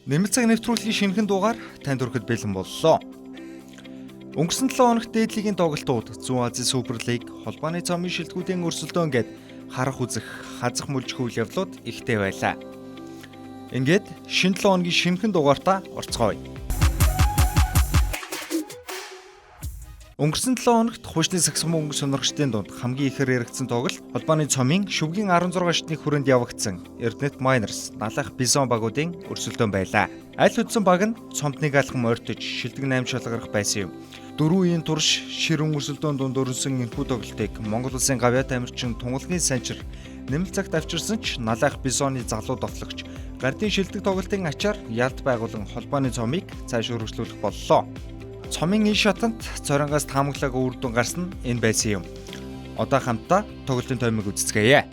Нэмэлт цаг нэвтрүүлгийн шинэхэн дугаар танд хүрэхэд бэлэн боллоо. Өнгөрсөн 7 хоногт дээд лигийн тоглолтууд Зүүн Азийн Супер Лиг, холбооны цомын шилдэгүүдийн өрсөлдөөн гээд харах үзэх, хазах мүлжих үйл явдлууд ихтэй байлаа. Ингээд шинэ 7 хоногийн шинэхэн дугаартаа орцгоё. Өнгөрсөн 7 хоногт хуучны сагсан мөнгө сонирхчдын дунд хамгийн ихээр яригдсан тоглолт холбооны цомын шүвгийн 16 шатны хүрээнд явагдсан Эрдэнэт Miners Налах Бизон багуудын өрсөлдөөн байлаа. Аль хөдсөн баг нь цомд нэг алхам ойртож шилдэг 8 шалгарах байсан юм. Дөрвөн үеийн турш ширүүн өрсөлдөөн дунд өрнөсөн энэхүү тоглолтыг Монгол улсын гавьяат тамирчин Тунгалгийн Санчир нэмэлт цагт авчирсан ч Налах Бизоны залуу довтлогч гардын шилдэг тоглолтын ачаар ялд байгуулан холбооны цомыг цааш өргөжлүүлэх боллоо. Цомын энэ шатанд цорионгоос таамаглаагүй үр дүн гарсан нь энэ байсан юм. Одоо хамтдаа тоглолтын тоймог үздэцгээе.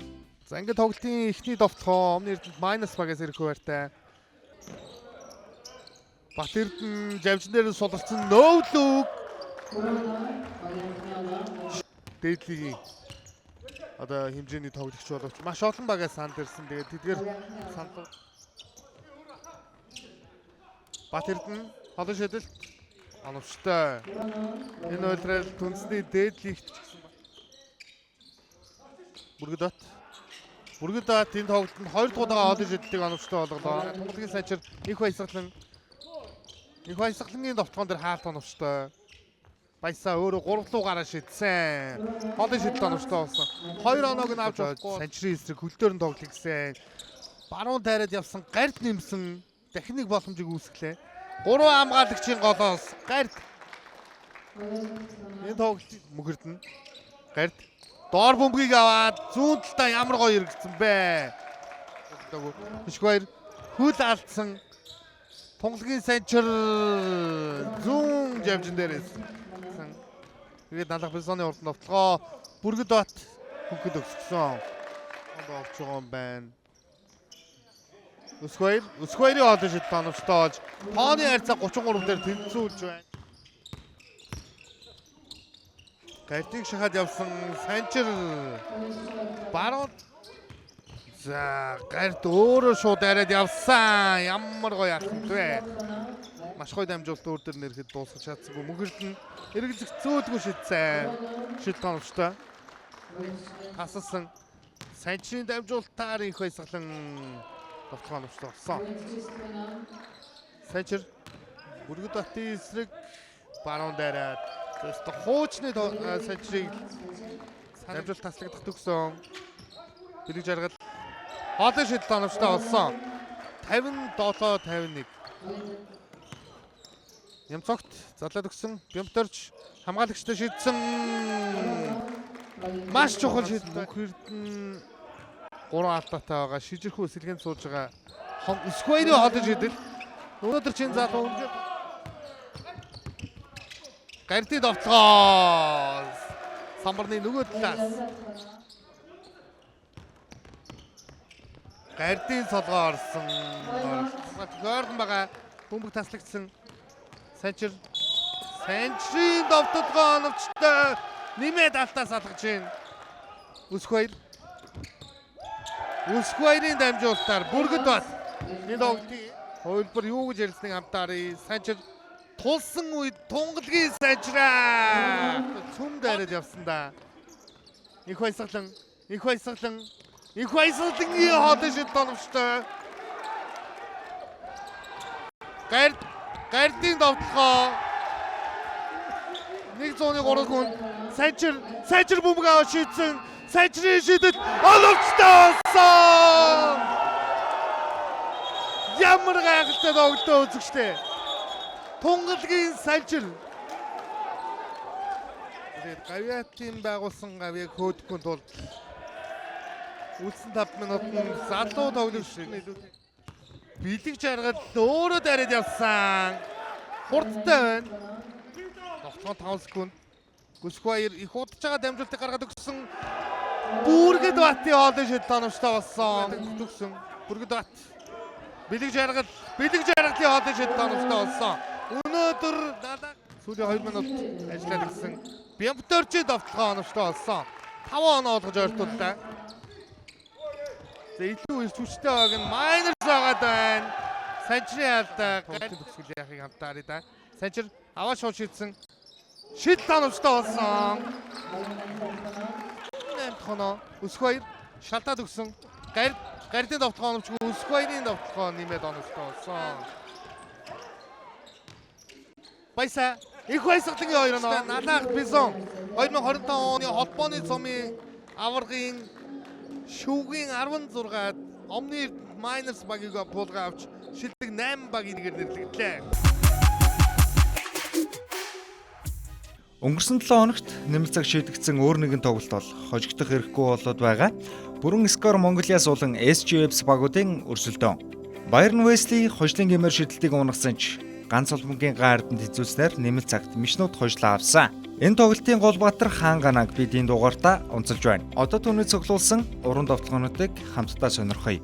За, ингээд тоглолтын эхний довтлогоо Өмнө Эрдэнэт Miners багаас ирэх байртай. Бат Эрдэнэ жавжин дээр суларсан no look. Дээд лигийн одоо хэмжээний тоглогч боловч маш олон багаас санд ирсэн. Тэгээд тэдгээр санал Бат Эрдэнэ холон шидэлт оновчтой. Энэ улирал түнсний дээд лигт ч гэсэн Бүргэдот. Бүргэдот энэ тоглолтод 2 дахь удаага олон шидэлтийг оновчтой болголоо. Тунгалгийн Санчир их баясгалан. Их баясгалангийн довтолгоон дээр хаалт оновчтой. Баясаа өөрөө 3 руу гараа шидсэн. Олон шидэлт оновчтой болсон. 2 оноог нь авч болохгүй. Санчрын эсрэг хөл дээр нь тоглох гэсэн. Баруун тайраад явсан, гарт нэмсэн. Дахин нэг боломжийг үүсгэлээ. Гурван хамгаалагчийн голоос гарт. Энэ тоглолт мөхөрдөн. Гарт доор бөмбөгийг аваад зүүн талдаа ямар гоё эргэцэн бэ. Бишгбаяр хөл алдсан. Тунгалгийн Санчир зүүн жавжин дээрээс. Тэгээд Налах Бисоны урд довтлогоо Бүргэд бат хөнгөд өсгсөн. Орж байгаа юм байна. Өсгөөр Өсгөөрийн хоолой шидэлт оновчтой болж тооны харьцаа 33 дээр тэнцвүүлж байна. Гартыг шахаад явсан Санчир баруун. За, гарт өөрөө шууд арайд явсан. Ямар гоё алхамт вэ? Маш гоё дамжуулалт өөр дээр нэрэхэд дуусгах чадсангүй. Мөхөрлөн эргэлзэх зөөлгүй шидсэн. Шидэлт оновчтой. Тасалсан Санчирын дамжуулалтаар их баясгалан довтлогоо оновчтой болсон. Санчир Бүргэд батын эсрэг баруун дайраад зөвхөн хуучны Санчирыг дамжуулалт таслагдах төгсөн. Бэлэг жаргал хоолой шидэлт оновчтой болсон. 57 51. Нямцогт задлаад өгсөн. Бямторч хамгаалагчтай шидсэн. Маш чухал шидэлт. Мөнхөрдөн 3 алдаатай байгаа. Шижирхүү сэлгэнд сууж байгаа. Сквайрын хоолой шидэл. Өнөөдөр чин залуу үнэхээр Гардын довтлогоо. Самбарны нөгөө талаас. Гардын солгоо орсон. Ойрхон байгаа. Бөмбөг таслагдсан. Санчир. Санчрын довтлогоо оновчтой. Нэмээд алтаас алгаж байна. Өсгөөр. Өсгөөрийн дамжуулалтаар Бүргэд бат. Энэ тоглолтын хувилбар юу гэж ярилцсныг хамтааръя. Санчир тулсан үед Тунгалгийн Санчраа. Цүм дайраад явсан да. Их баясгалан, их баясгалан, их баясгалангийн хоолой шидэлт оновчтой. Гард гардын довтлогоо 103 хүн Санчир Санчир бөмбөг аваад шийдсэн. Санчирын шидэлт оновчтой болсон. Ямар гайхалтай тоглолтоо үзэгчтэй. Тунгалгийн Санчир. Тэгээд гавьяатын байгуулсан гавьяаг хөөдөхгүй тулд үлдсэн 5 минут нь залуу тоглогч бэлэг жаргал өөрөө дайраад явсан. Хурдтай байна. Довтлогоо 5 секунд. Гүсгбаяр их удаж байгаа дамжуултыг гаргаад өгсөн. Бүргэд батын хоолой шидэлт оновчтой болсон. Төгсөн. Бүргэд бат. Бэлэг жаргал, бэлэг жаргалын хоолой шидэлт оновчтой болсон. Өнөөдөр сүүлийн 2 минут ажиллаад гисэн. Бямбторчийн довтлогоо оновчтой болсон. 5 оноо олгож ойртууллаа. За, илүү эрч хүчтэй баг нь Miners байгаад байна. Санчрын алдаа гарын төгсгөл яхыг хамтдаа харъя да. Санчир аваа шууд шидсэн. Шидэл оновчтой болсон. 8 дахь оноо Өсгөбаяр шалтаад өгсөн. Гардын довтлогоо оновчгүй Өсгөбаярын довтлогоо нэмээд оновчтой болсон. Баясаа их баясгалангийн хоёр оноо. Налаах Бизон 2025 оны холбооны цомын аваргын шүвгийн 16-ад Omni Miners багийг буулгаа авч шилдэг 8 багийн нэгээр нэрлэгдлээ. Өнгөрсөн 7 хоногт нэмэлт цаг шийдэгдсэн өөр нэгэн тоглолт бол хожигдох эрхгүй болоод байгаа. Бүрэн скор Монголиас болон SGFs багуудын өрсөлдөөн. Bayern Wesley хожлын гэмээр шидэлтийг унагсан ч ганц холбонгийн ган арданд хэзүүлснээр нэмэлт цагт мишнүүд хожлоо авсан. Энэ тоглолтын гол баатар Хаан Ганаг бид энэ дугаартаа онцолж байна. Одоо түүний цуглуулсан уран довтлогоонуудыг хамтдаа сонирхъя.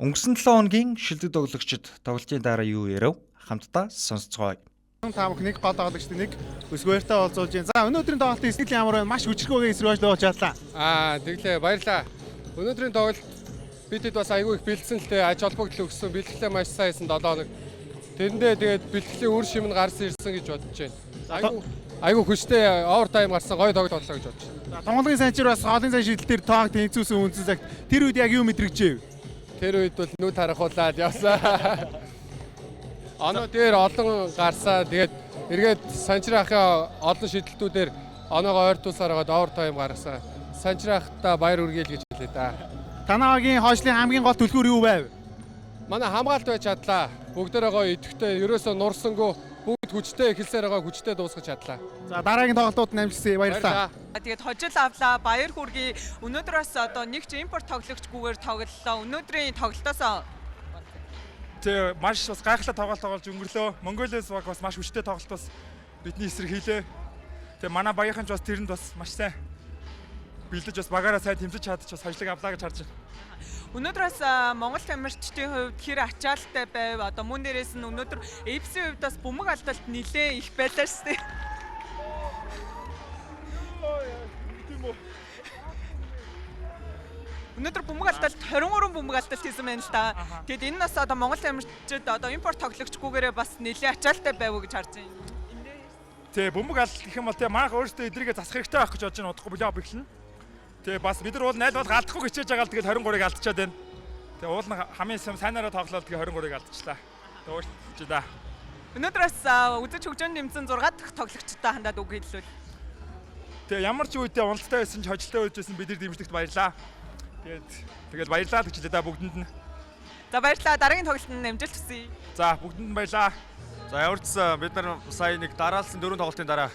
Өнгөрсөн 7 хоногийн шилдэг тоглогчид тоглолтын дараа юу ярив? Хамтдаа сонсцгоё. Та бүхэн нэг гол тоглогчд нэг Өсгөөртэй уулзуулж байна. За өнөөдрийн тоглолтын сэтгэл ямар байна? Маш хүчрхэг эсрэг байж болж чадлаа. Тэглээ баярлаа. Өнөөдрийн тоглолт бидэд бас айгүй их бэлдсэн л дээ ач холбогдол өгсөн. Бэлтгэлээ маш сайн хийсэн 7 хоног. Тэрэндээ тэгээд бэлтгэлийн үр шим нь гарсан ирсэн гэж бодож байна. Айгүй хүчтэй овертайм гарсан гоё тоглолт боллоо гэж бодож байна. За тунгалгийн санчир бас хоолын сайн шийдэл дээр тоог тэнцүүсэн үндсэн цагт тэр үед яг юу мэдрэгчээв? Тэр үед бол нүд харахуулаад явсан. Оноо дээр олон гарсаа тэгээд эргээд Санчир ахын олон шидэлтүүдээр оноогоо ойртуулсаар байгаад овертайм гаргасан. Санчир ахтаа баяр хүргэе л гэж хэлээ да. Танаагийн хойшлын хамгийн гол түлхүүр юу байв? Манай хамгаалт байж чадлаа. Бүгдээрээ гоё идэвхтэй, ерөөсөө нурсангүй бүгд хүчтэй эхэлсээр байгаа хүчтэй дуусгах чадлаа. За дараагийн тоглолтууд нь амжилтсан баярлалаа. Тэгээд хожил авлаа, баяр хүргэе. Өнөөдөр бас одоо нэг ч импорт тоглогчгүйгээр тоглолоо. Өнөөдрийн тоглолтоос Тэ маш бас гайхалтай тоглолт тоглож өнгөрлөө. Монголиас баг бас маш хүчтэй тоглолт бас бидний эсрэг хийлээ. Тэгээ манай багийнхан ч бас тэрэнд бас маш сайн бэлдэж бас багаараа сайн тэмцэж чадчих бас хожлог авлаа гэж харж байна. Өнөөдөр бас Монгол тамирчдын хувьд хэр ачаалттай байв? Одоо мөн дээрээс нь өнөөдөр FC-ийн хувьд бас бөмбөг алдалт нэлээ их байлаа шүү дээ. Өнөөдөр бөмбөг алдалт 23 бөмбөг алдалт хийсэн байна л да. Тэгэд энэ нас одоо Монгол тамирчид одоо импорт тоглогчгүйгээрээ бас нэлээ ачаалттай байв гэж харж байна. Тэ бөмбөг алдалт гэх юм бол тэ манайх өөрсдөө эдрийгээ засах хэрэгтэй байх гэж бодож байна. Удахгүй плей-офф эхэлнэ. Тэ бас бид нар уул найл бол алдахгүй хичээж байгаа л тэгэл 23-ыг алдчихад байна. Тэ уул нь хамгийн сайнараа тоглоод тэгээ 23-ыг алдчихлаа. Тэ уучлаа да. Өнөөдөр бас үзэж хөгжөөнд нэмсэн 6 дахь тоглогчтой хандаад үг хэллүүл. Тэ ямар ч үедээ уналттай байсан ч хожлтой байж байсан бид нар дэмжлэгт баярлаа. Тэгээд баярлалаа гэж хэлээ да бүгдэнд нь. За баярлалаа. Дараагийн тоглолтод амжилт хүсье. За бүгдэнд нь баярлалаа. За ямар ч сан бид нар сая нэг дараалсан 4 тоглолтын дараа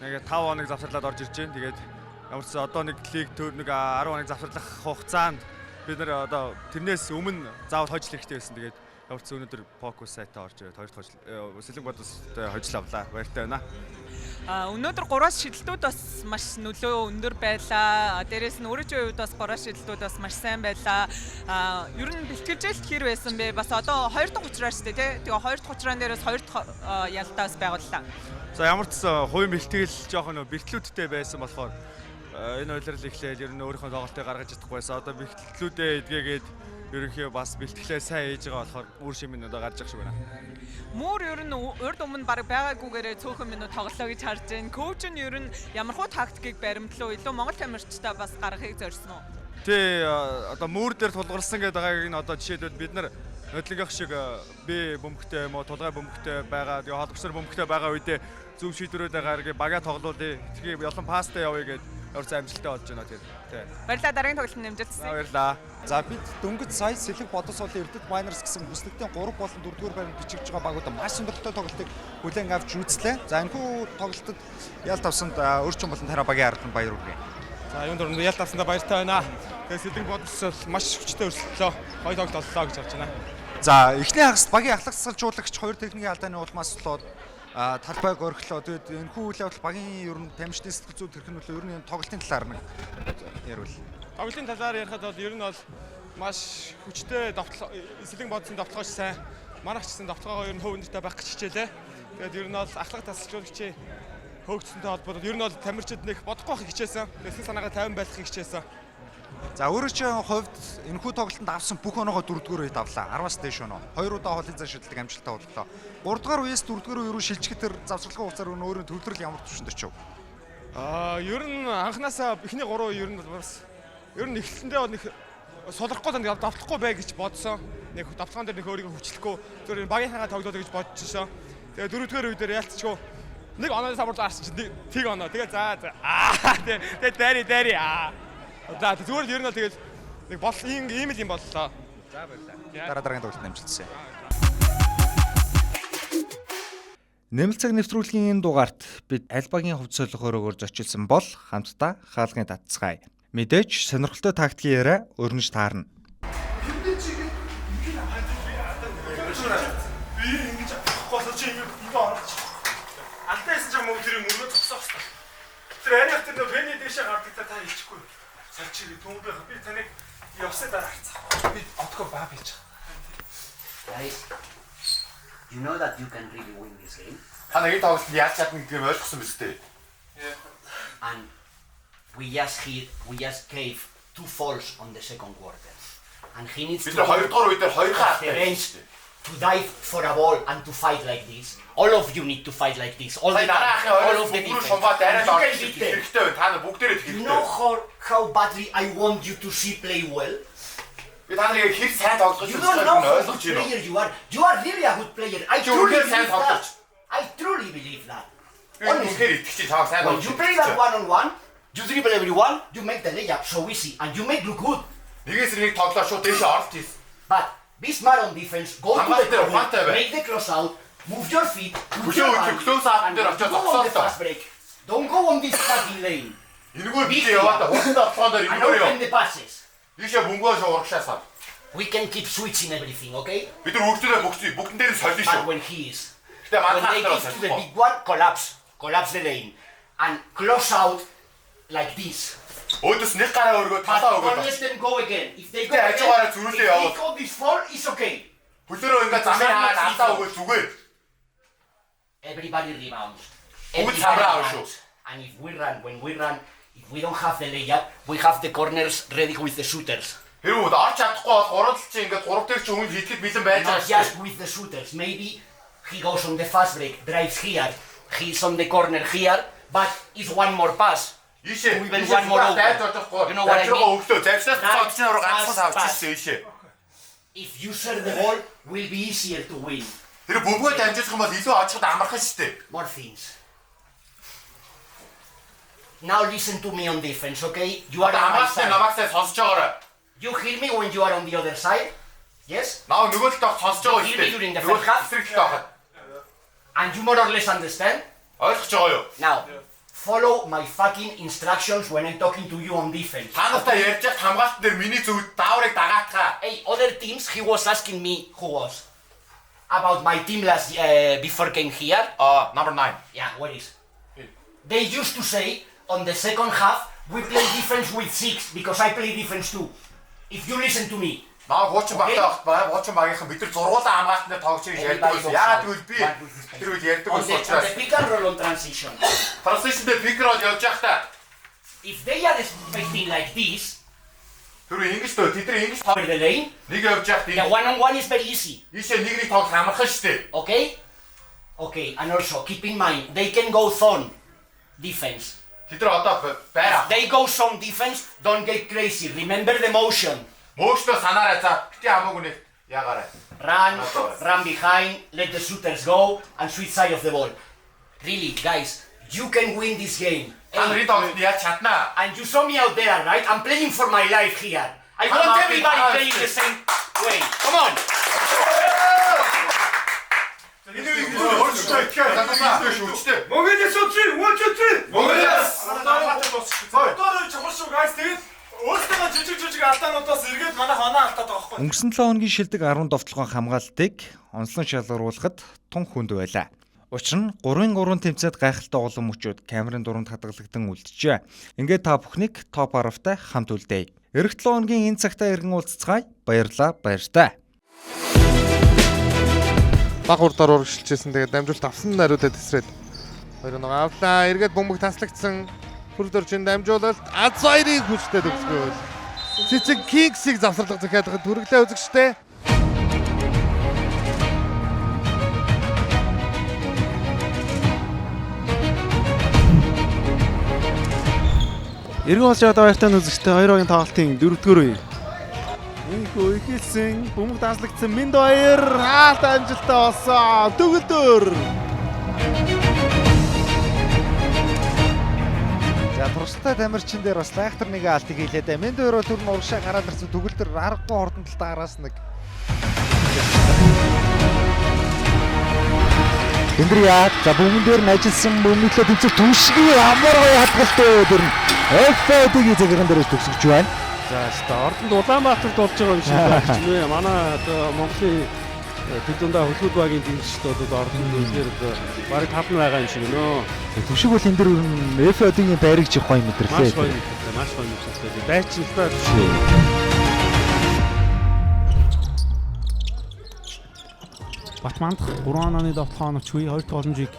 нэг 5 хоног завсарлаад орж ирж байна. Тэгээд ямар ч сан одоо нэг лиг төр нэг 10 хоног завсарлах хугацаанд бид нар одоо тэрнээс өмнө заавал хожил хэрэгтэй байсан. Тэгээд ямар ч сан өнөөдөр фокус сайтаа орж ирээд хоёр дахь хожил Сэлэнг бодостой хожил авлаа. Баяртай байна. Өнөөдөр 3 шидэлтүүд бас маш нөлөө өндөр байлаа. Дээрээс нь өөрийн хувьд бас 3 шидэлтүүд бас маш сайн байлаа. Ер нь бэлтгэлжилт хэр байсан бэ? Бас одоо 2 дахь учраа шүү дээ, тий? Тэгээ 2 дахь учраан дээрээс 2 дахь ялтаа бас байгууллаа. За ямар ч сан хувийн бэлтгэл жоохон бэлтлүүдтэй байсан болохоор энэ улирал эхлээл ер нь өөрийнхөө тоглолтыг гаргаж чадахгүй байсан. Одоо бэлтлүүдээ эдгээгээд ерөнхий бас бэлтгэлээ сайн хийж байгаа болохоор үр шим нь одоо гарч байгаа шиг байна. Мөр ер нь урд өмнө баг байгаагүйгээрээ цөөхөн минут тоглолоо гэж харж байна. Коуч нь ер нь ямархуу тактикийг баримтлуу илүү Монгол тамирчдаа бас гаргахыг зорьсон уу? Тий, одоо мөр дээр тулгарсан гэдэг байгааг нь одоо жишээлбэл бид нар Нодлонгийнх шиг би бөмбөгтэй юм уу, тулгай бөмбөгтэй байгаа, тэгээ холбогч нар бөмбөгтэй байгаа үедээ зөв шийдвэрүүд гаргая, багаа тоглуулъя. Тэгэхээр ялан пастай явъя гэд ямар ч амжилттай болж байна тэр. Тий. Баярлалаа, дараагийн тоглолтод амжилт хүсье. Баярлалаа. За бид дөнгөж сая Сэлэг Бодосолын Эрдэнэт Miners гэсэн хүслэгтийн 3 болон 4 дугаар байранд бичигдэж байгаа багууд маш сонирхолтой тоглолтыг хүлээн авч үзлээ. За энэхүү тоглолтод ялт авсанд Өрчин болон Тараа багийн ард нь баяр хүргэе. За юун дөрөнд ялт авсандаа баяртай байна. Тэгээ Сэлэг Бодосол маш хүчтэй өрсөлдлөө. Гоё тоглолт боллоо гэж харж байна. За эхний хагаст багийн ахлах засалжуулагч хоёр техникийн алдааны улмаас болоод талбайг орхилоо. Тэгээд энэхүү үйл явдал багийн ер нь тамирчдын сэтгэл зүйн тэрхэн нөлөө ер нь энэ тоглолтын талаар нэг ярил. Тоглолтын талаар ярихад бол ер нь бол маш хүчтэй довтлоо, Сэлэг Бодосын довтлогооч сайн. Манайх ч гэсэн довтлогоогоо ер нь хөв өндөртэй байх гэж хичээлээ. Тэгээд ер нь бол ахлах тасалжуулагчийн хөөгдсөнтэй холбоотой ер нь бол тамирчид нэг бодохгүй байхыг хичээсэн. Тэсний санаагаа тайван байхыг хичээсэн. За өөрийн хувьд энэхүү тоглолтод авсан бүх оноогоо 4-р үед авлаа. 10-аас дээш оноо. 2 удаа хоолын зан шидлэг амжилттай боллоо. 3-р үеэс 4-р үе рүү шилжихэд тэр завсарлагын хугацаар өөрийн төвлөрөл ямар түвшинд очив? Ер нь анханасаа эхний 3 үе ер нь бас ер нь эхлэлэндээ бол нэг сулрахгүй танд давтлахгүй бай гэж бодсон. Нэг давталгаан дээр нэг өөрийгөө хүчлэхгүй зөвхөн багийнхаа тоглоулъя гэж бодож шээ. Тэгээ 4-р үе дээр ялцчихгүй нэг онооны самбар гарсан чинь тийг оноо. Тэгээ за за тэгээ дари дари. За зүгээр л ер нь бол тэгэл нэг бол ийм л юм боллоо. За баярлалаа. Дараа дараагийн тоглолтод амжилт хүсье. Нэмэлт цаг нэвтрүүлгийн энэ дугаарт бид аль багийн хувьд солих өрөөгөөр зочилсан бол хамтдаа хаалгын татцгаая. Мэдээж сонирхолтой тактикийн яриа өрнөж таарна. Би ингэж авахгүй чи ингэ ингэ оруулчих. Алдаа хийсэн ч юм уу тэр юм өргөө зогсоох хэрэгтэй. Тэр ариах тэр нөө пэний дээшээ гардаг та хэлчихгүй. Салчиг түнбэх би таныг явсны дараа харцаа. Би отгоо баа бийж байгаа. Guys, you know that you can really win this game. Та нэг тоглолтод яаж чадна гэдгийг ойлгосон биз дээ. And we just hit, we just gave two falls on the second quarter. And he needs Бид to нар хоёрдугаар үе дээр хоёр off the хаа bench to dive for a ball and to fight like this. All of you need to fight like this. All the Сая time. дараахын All хоёр of the бүгд defense. шумбаа дайраад You can орчих beat them. хэрэгтэй байна. Та нар бүгдээрээ You know хэрэгтэй. how badly I want you to see play well? Би та нарыг хэр сайн тоглож You don't байгааг know нь how ойлгож good байна. player you are. You are really a good player. I Чи truly үнэхээр сайн believe тоглож. that. I truly believe that. Би үнэхээр итгэж чинь чамайг сайн When тоглож. you play that one on one, you dribble everyone, you make the layup so easy, and you make look good. Нэгээс нэг тоглоо шууд дээшээ оролт хийсэн. But be smart on defense, go to the Хамгаалт дээр corner, ухаантай бай. make the close out, move your feet, move Хөлөө your өгч body, close out and дээр очиод go on the зогсоолтой. fast break. Don't go on this fucking lane. Энэгээр би яваад хурдан тоглоон дээр And энэгээр open яв. the passes. Ийшээ бөмбөгөө шууд урагшаасаа. We can keep switching everything, okay? Бид нар бүгдээрээ бүгд бүгдэн дээр нь солино But шүү. when he is, Гэтэ when манай they хахтар give to the солихгүй. big one, collapse, collapse the lane, and close out like this. Өөдөөс нэг гараа өргөө But талаа don't өгөөд. let them go again. If they go Гэтэ again, хажуугаараа if зүрүүлээ they явуул. call this fall, it's okay. Хөлөөрөө ингээ замын хаад алдаа өгөө зүгээр. Everybody rebounds. Бүгд Everybody самраа авах runs. шүү. And if we run, when we run, if we don't have the layup, we have the corners ready with the shooters. Хэрвээ орч чадахгүй бол гурав тал чинь ингээд гурав дээр чинь хүн хийхэд бэлэн байж Not байгаа just шүү. with the shooters. Maybe he goes on the fast break, drives here, he's on the corner here, but it's one more pass. Ийшээ Even ийшээ one more зүгээр дайж open. одохгүй. You know what I Завжиргаа mean? өглөө. Завжраас Right, цоод чинь руу ганцхан pass, авч pass. ирсэн ийшээ. If you share the ball, will be easier to win. Тэр бөмбөгөө дамжуулах юм бол илүү очиход амархан шүү дээ. More things. Now listen to me on defense, okay? You are Одоо on my хамгаалсан side. намайг сайн сонсож байгаарай. You hear me when you are on the other side? Yes? Наа нөгөө талд сонсож байгаа You шүү hear me дээ. during the Нөгөө first half? эсрэг талд байхад And you more or less understand? ойлгож байгаа юу? Now, follow my fucking instructions when I'm talking to you on defense. Та нартай ярьж байхад хамгаалт дээр миний зөв дааврыг дагаатгаа. Hey, other teams, he was asking me who was about my team last before came here. Аа, number 9. Yeah, what is? They used to say on the second half we play defense with six because I play defense too. If you listen to me, Наа хуучин багтай байхад бай, хуучин багийнхан бид нар зургуулаа хамгаалтан дээр тоглож ирж ярьдаг байсан. Яагаад гэвэл би тэр үед ярьдаг on байсан the, on учраас the pick and roll on transition, transition дээр pick roll явж байхдаа if they are expecting like this тэр үе ингэж дөө тэд нар ингэж over the lane, нэг явж байхад the one on one is very easy. ийшээ нэг нэг тоглох амархан шүү дээ. Okay? Okay, and also keep in mind they can go zone defense. Тэд нар одоо байр If they go zone defense, don't get crazy. Remember the motion. Мөөшлөө санаарай за. Бити хамаагүй нэг Яагаарай. Run, run behind, let the shooters go, and switch side of the ball. Really, guys, you can win this game. Та нар энэ тоглолтод яаж чаднаа? And you saw me out there, right? I'm playing for my life here. I want everybody playing the same way. Come on. Энэ үеийг өөрсдөө итгэх залуусаа шүүгчтэй. Монголиас өдрий, 1 2 3. Монголиас. Одоо чухал шүү guys. Тэгээд өөрсдөө жижиг жижиг алдаануудаас эргээд манайх оноо алдаад байгаа байхгүй. Өнгөрсөн 7 хоногийн шилдэг 10 довтлогын хамгаалтыг онцлон шалгаруулахад тун хүнд байлаа. Учир нь 3-3 тэмцээд гайхалтай олон мөчүүд камерын дурэнд хадгалагдан үлджээ. Ингээд та бүхнийг топ 10-тай хамт үлдээе. Ирэх 7 хоногийн энэ цагтаа иргэн уулзцгаая. Баярлалаа, баяртай. Баг урдаар урагшилжсэн. Тэгээд дамжуулалт авсан нариулаад эсрээд 2-1 авлаа. Эргээд бөмбөг таслагдсан. Хүрд орчин дамжуулалт Аз хоёрын хүчтэй төгсгөл. Цэцэг Кингсийг завсарлага захиалгад түргэлээ үзэгчтэй. Иргэн болж одоо баяртай үзэгчтэй хоёр багийн тоглолтын дөрөвдүгээр үе. Инхүү ихэлсэн, бөмбөг даслагдсан Минд баяр хаалт амжилттай болсон. Төгөлдөр. За туршилтаа тамирчин дээр бас лайхтар нэг алтыг хийлээ дээ. Минд хоёр бол түр нь урагшаа гараад ирсэн төгөлдөр аргагүй хурдан талдаа араас нэг. Эндэр яа за бөмбөн дээр нь ажилласан бөмбөглөө тэмцэх түшгийг амар гоё хадгалт тэр нь F5-ийг загиран дээрээс төгсөж байна. За өстой ордонд Улаанбаатарт болж байгаа юм шиг байна ч нэ. Манай одоо Монголын тэр дундаа хөлбөд багийн дэмжигчд бол ордонд үнэхээр одоо бараг тал нь байгаа юм шиг нөө. Түшиг бол энэ дэр F5-ийн байрыг чих гоё мэдэрлээ. Маш гоё мэдэрлээ, маш гоё мэдэрлээ. Дайчин л даа түшиг. Батмандах 3 онооны довтлогоо оновчгүй 2 дахь боломжийг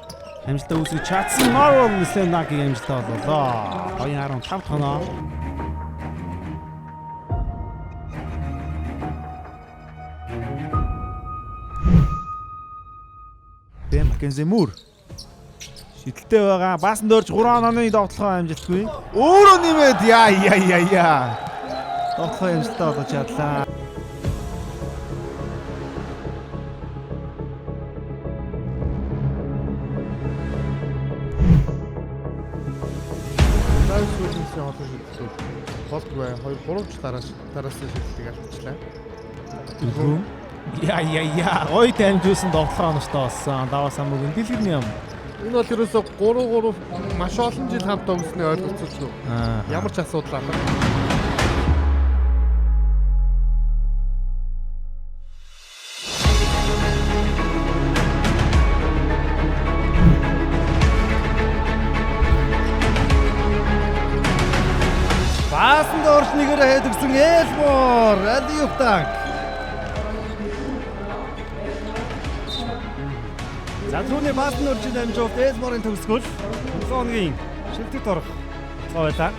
амжилттай үүсгэж чадсан Marvel Slam-ийг амжилттай боллоо. 2.15 дахь оноо. Дэм Маккензи Мур шидэлтэй байгаа. Баасан дөрж 3 онооны довтлогоо амжилтгүй. Өөрөө нэмээд яа яа яа яа. Довтлогоо амжилттай болгож чадлаа. Лайв сүүлнээсээ олон шидэлтүүд болдгүй 2 3 ч дараасан шидэлтийг алдчихлаа. Яа яа яа. Гоё дамжуулсан довтлогоо оновчтой болсон. Даваа самуугийн дэлгэрний юм. Энэ бол ерөөсөө 3 3 маш олон жил хамт өнгөрсний ойлголцол шүү. Ямар ч асуудал алга. Баасан дорч нэгээр хайдагсан Элмор Алиев данк. За түрүүний баасан доржийн дамжуулалт Элморын төгсгөл 7 хоногийн шилдэгт орох тоо байлаа.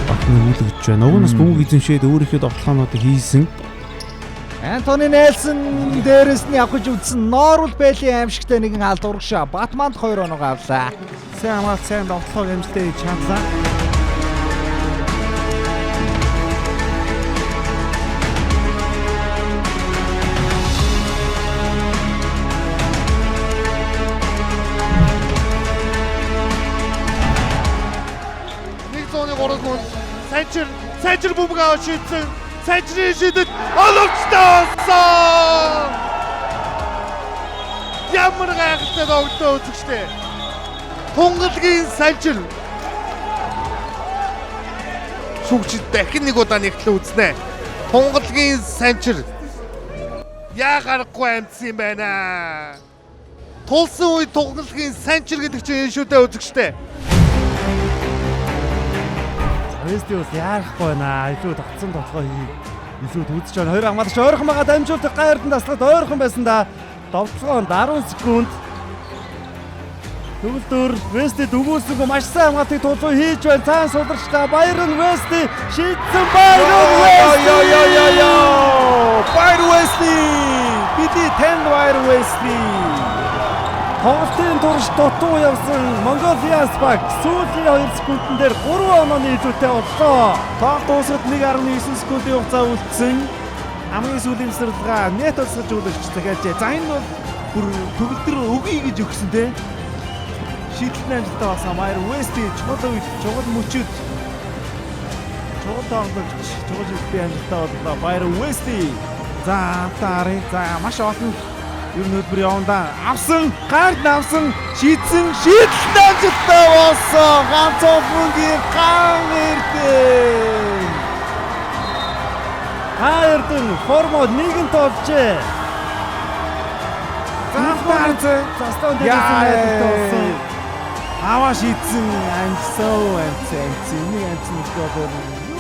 Батны үлгэж байна. Уг нь бас бөмбөг эзэмшээд өөрийнхөө довтлогоонуудыг хийсэн. Антони Нельсон дээрээс нь явах гэж үзсэн Норвал Бэлийн аимшигтай нэгэн алд урагшаа Батманд 2 оноогоо авлаа. Сайн хамгаалт, сайн довтлогоог амжилттай хийж чадлаа. Нэг зууны 3 хүн Санчир бөмбөг аваад шийдсэн. Санчирын шийдэд оловчтой болсон. Ямар гайхалтай тоглолтоо үзэгчтэй. Тунгалгийн Санчир. Шүүгчид дахин нэг удаа нэгтлээ үзнэ. Тунгалгийн Санчир. Яа гарахгүй амтсан юм байна. Тулсан үе тунгалгийн Санчир гэдэг чинь энэ шүү дээ үзэгчтэй. Вести бас яарахгүй байна. Илүү тогтсон тоглоо хий. Илүү үзэж байна. Хоёр хамгаалагч ойрхон байгаа дамжуулах гайрдан таслаад ойрхон байсан да. Довтлогоо 10 секунд. Төгөлдөр Вести дөгөөсөнгөө маш сайн хамгаалтыг тулуу хийж байна. Цаан суларчлаа. Байрон Вести шийдсэн. Байрон Вести. Байрон Вести. Бидний танд Байрон Вести. Тоглолтын турш дутуу явсан Mongolians баг сүүлийн 2 секундэн дээр 3 онооны илүүтэй боллоо. Тоглолт дуусахад 1.9 секундын хугацаа үлдсэн. Хамгийн сүүлийн цэцэрлэгээ нет тусгаж өгч захиалжээ. За энэ бол бүр төгөлдөр өгье гэж өгсөн те. Шийдэлт амжилттай болсон. Майер Вести чухал үед, чухал мөчөд чухал тоглогч, чухал шийдэлтийн амжилттай боллоо. Майер Вести. За амтаа харъя. За маш олон ер нь хөдөлмөр явандаа авсан, гард авсан, шийдсэн, шийдэлт амжилттай болсон. Ганц мөнгийн ган эрдэн. Ган эрдэн формо нэгэнт олжээ. За амтаа харсан. Застан дээрээс амжилттай болсон. Аваа шийдсэн, амжсан, амжсан, амжсан. Энийг амжсан гэж бодлоо.